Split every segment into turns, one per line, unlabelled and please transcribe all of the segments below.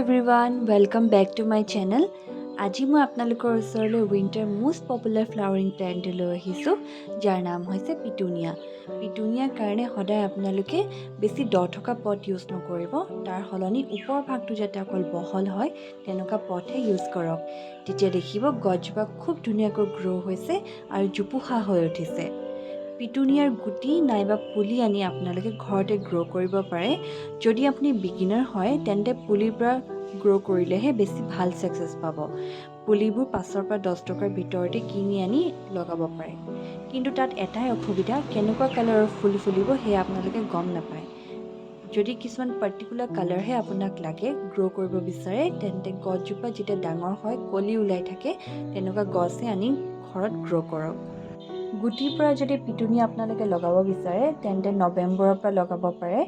Everyone, welcome back to my channel. আজি মই আপোনালোকৰ ওচৰলৈ উইণ্টাৰ মষ্ট পপুলাৰ ফ্লাৱাৰিং প্লেণ্টটো লৈ আহিছোঁ, যাৰ নাম হৈছে পিটুনিয়া। পিটুনিয়াৰ কাৰণে সদায় আপোনালোকে বেছি দ থকা পট ইউজ নকৰিব। তাৰ সলনি ওপৰ ভাগটো যাতে অকল বহল হয়, তেনেকুৱা পটহে ইউজ কৰক। তেতিয়া দেখিব গছজোপা খুব ধুনীয়াকৈ গ্ৰ' হৈছে আৰু জোপোহা হৈ উঠিছে। পিটুনিয়াৰ গুটি নাইবা পুলি আনি আপোনালোকে ঘৰতে গ্ৰ' কৰিব পাৰে। যদি আপুনি বিগিনাৰ হয়, তেন্তে পুলিৰ পৰা গ্ৰ' কৰিলেহে বেছি ভাল ছাকচেছ পাব। পুলিবোৰ 5ৰ পৰা 10 টকাৰ ভিতৰতে কিনি আনি লগাব পাৰে। কিন্তু তাত এটাই অসুবিধা, কেনেকুৱা কালাৰৰ ফুল ফুলিব সেয়া আপোনালোকে গম নাপায়। যদি কিছুমান পাৰ্টিকুলাৰ কালাৰহে আপোনাক লাগে, গ্ৰ' কৰিব বিচাৰে, তেন্তে গছজোপা যেতিয়া ডাঙৰ হয়, কলি ওলাই থাকে, তেনেকুৱা গছহে আনি ঘৰত গ্ৰ' কৰক। গুটিৰ পৰা যদি পিটুনিয়া আপোনালোকে লগাব বিচাৰে, তেন্তে নৱেম্বৰৰ পৰা লগাব পাৰে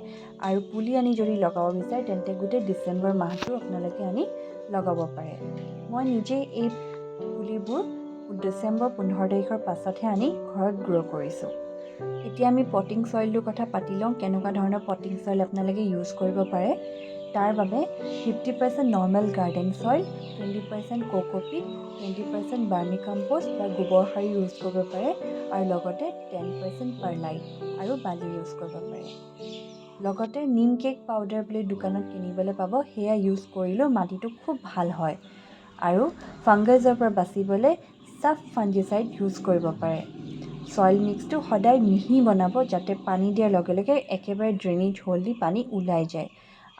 আৰু পুলি আনি যদি লগাব বিচাৰে, তেন্তে গোটেই ডিচেম্বৰ মাহটো আপোনালোকে আনি লগাব পাৰে। মই নিজেই এই পুলিবোৰ ডিচেম্বৰ 15 তাৰিখৰ পাছতহে আনি ঘৰত গ্ৰ' কৰিছোঁ। এতিয়া আমি পটিং চইলটোৰ কথা পাতি লওঁ, কেনেকুৱা ধৰণৰ পটিং চইল আপোনালোকে ইউজ কৰিব পাৰে। তাৰ বাবে 50% normal garden soil, 20% cocopeat, 20% vermicompost বা গোবৰ সাৰ ইউজ কৰিব পাৰে আৰু লগতে 10% পাৰলাইট আৰু বালি ইউজ কৰিব পাৰে। লগতে নিম কেক পাউডাৰ বুলি দোকানত কিনিবলৈ পাব, সেয়া ইউজ কৰিলেও মাটিটো খুব ভাল হয় আৰু ফাংগাছৰ পৰা বাচিবলৈ চাফ ফাঞ্জিচাইড ইউজ কৰিব পাৰে। চইল মিক্সটো সদায় মিহি বনাব, যাতে পানী দিয়াৰ লগে লগে একেবাৰে ড্ৰেইনেজ হোল দি পানী ওলাই যায়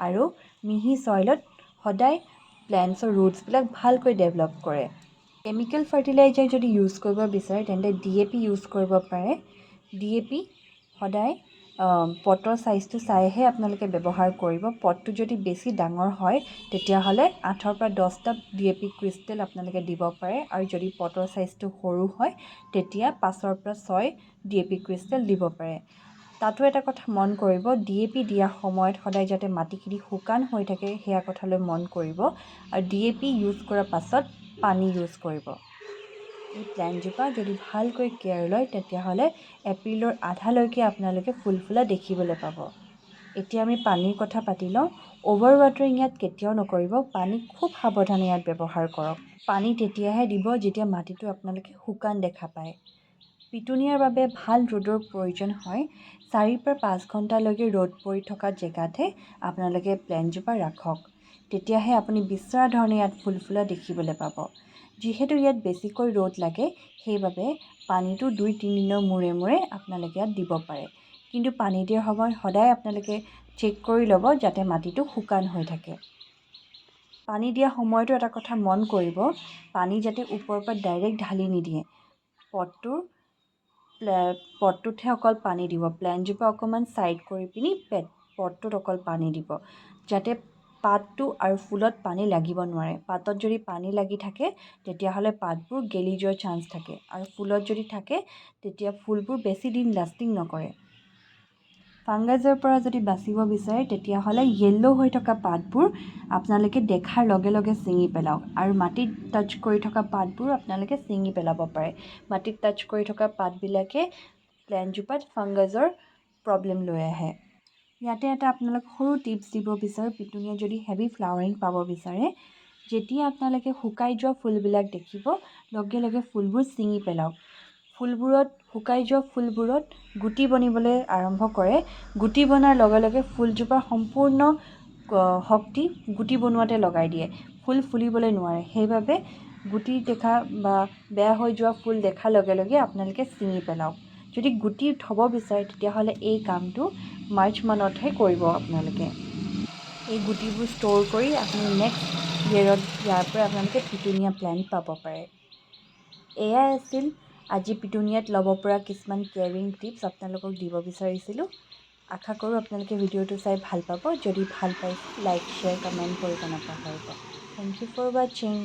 আৰু মিহি চইলত সদায় প্লেণ্টছৰ ৰুটছবিলাক ভালকৈ ডেভেলপ কৰে। কেমিকেল ফাৰ্টিলাইজাৰ যদি ইউজ কৰিব বিচাৰে, তেন্তে ডিএপি ইউজ কৰিব পাৰে। ডিএপি সদায় পটৰ চাইজটো চাইহে আপোনালোকে ব্যৱহাৰ কৰিব। পটটো যদি বেছি ডাঙৰ হয়, তেতিয়াহ'লে 8ৰ পৰা 10টা ডিএপি ক্ৰিষ্টেল আপোনালোকে দিব পাৰে আৰু যদি পটৰ চাইজটো সৰু হয়, তেতিয়া 5ৰ পৰা 6 ডিএপি ক্ৰিষ্টেল দিব পাৰে। তাতো এটা কথা মন কৰিব, ডিএপি দিয়াৰ সময়ত সদায় যাতে মাটিখিনি শুকান হৈ থাকে, সেয়া কথালৈ মন কৰিব আৰু ডিএপি ইউজ কৰাৰ পাছত পানী ইউজ কৰিব। এই প্লেণ্টজোপা যদি ভালকৈ কেয়াৰ লয়, তেতিয়াহ'লে এপ্ৰিলৰ আধালৈকে আপোনালোকে ফুল ফুলা দেখিবলৈ পাব। এতিয়া আমি পানীৰ কথা পাতি লওঁ। অ'ভাৰ ৱাটাৰিং ইয়াত কেতিয়াও নকৰিব। পানী খুব সাৱধানে ইয়াত ব্যৱহাৰ কৰক। পানী তেতিয়াহে দিব যেতিয়া মাটিটো আপোনালোকে শুকান দেখা পায়। পিটুনিয়াৰ বাবে ভাল ৰ'দৰ প্ৰয়োজন হয়। 4ৰ পৰা 5 ঘণ্টালৈকে ৰ'দ পৰি থকা জেগাতহে আপোনালোকে প্লেণ্টজোপা ৰাখক। তেতিয়াহে আপুনি বিচৰা ধৰণে ইয়াত ফুল ফুলা দেখিবলৈ পাব। যিহেতু ইয়াত বেছিকৈ ৰ'দ লাগে, সেইবাবে পানীটো 2-3 দিনৰ মূৰে মূৰে আপোনালোকে ইয়াত দিব পাৰে। কিন্তু পানী দিয়াৰ সময়ত সদায় আপোনালোকে চেক কৰি ল'ব যাতে মাটিটো শুকান হৈ থাকে। পানী দিয়াৰ সময়তো এটা কথা মন কৰিব, পানী যাতে ওপৰৰ পৰা ডাইৰেক্ট ঢালি নিদিয়ে। পটটোতহে অকল পানী দিব। প্লেণ্টজোপা অকণমান ছাইড কৰি পিনি পটটোত অকল পানী দিব, যাতে পাতটো আৰু ফুলত পানী লাগিব নোৱাৰে। পাতত যদি পানী লাগি থাকে, তেতিয়াহ'লে পাতবোৰ গেলি যোৱাৰ চান্স থাকে আৰু ফুলত যদি থাকে, তেতিয়া ফুলবোৰ বেছি দিন লাষ্টিং নকৰে। ফাংগাছৰ পৰা যদি বাচিব বিচাৰে, তেতিয়াহ'লে য়েল্ল' হৈ থকা পাতবোৰ আপোনালোকে দেখাৰ লগে লগে ছিঙি পেলাওক আৰু মাটিত টাচ কৰি থকা পাতবোৰ আপোনালোকে ছিঙি পেলাব পাৰে। মাটিত টাচ কৰি থকা পাতবিলাকে প্লেণ্টজোপাত ফাংগাছৰ প্ৰব্লেম লৈ আহে। ইয়াতে এটা আপোনালোক সৰু টিপছ দিব বিচাৰোঁ। পিটুনিয়া যদি হেভি ফ্লাৱাৰিং পাব বিচাৰে, যেতিয়া আপোনালোকে শুকাই যোৱা ফুলবিলাক দেখিব, লগে লগে ফুলবোৰ ছিঙি পেলাওক। শুকাই যোৱা ফুলবোৰত গুটি বনিবলৈ আৰম্ভ কৰে। গুটি বনাৰ লগে লগে ফুলজোপাৰ সম্পূৰ্ণ শক্তি গুটি বনোৱাতে লগাই দিয়ে, ফুল ফুলিবলৈ নোৱাৰে। সেইবাবে গুটি দেখা বা বেয়া হৈ যোৱা ফুল দেখাৰ লগে লগে আপোনালোকে ছিঙি পেলাওক। যদি গুটি থ'ব বিচাৰে, তেতিয়াহ'লে এই কামটো মাৰ্চ মানতহে কৰিব। আপোনালোকে এই গুটিবোৰ ষ্ট'ৰ কৰি আপুনি নেক্সট ইয়েৰত ইয়াৰ পৰা আপোনালোকে পিটুনিয়া প্লেণ্ট পাব পাৰে। এয়াই আছিল আজি পিটুনিয়াত ল'ব পৰা কিছুমান কেয়াৰিং টিপছ আপোনালোকক দিব বিচাৰিছিলোঁ। আশা কৰোঁ আপোনালোকে ভিডিঅ'টো চাই ভাল পাব। যদি ভাল পাইছে, লাইক, শ্বেয়াৰ, কমেণ্ট কৰিব নাপাহৰিব। Thank you for watching.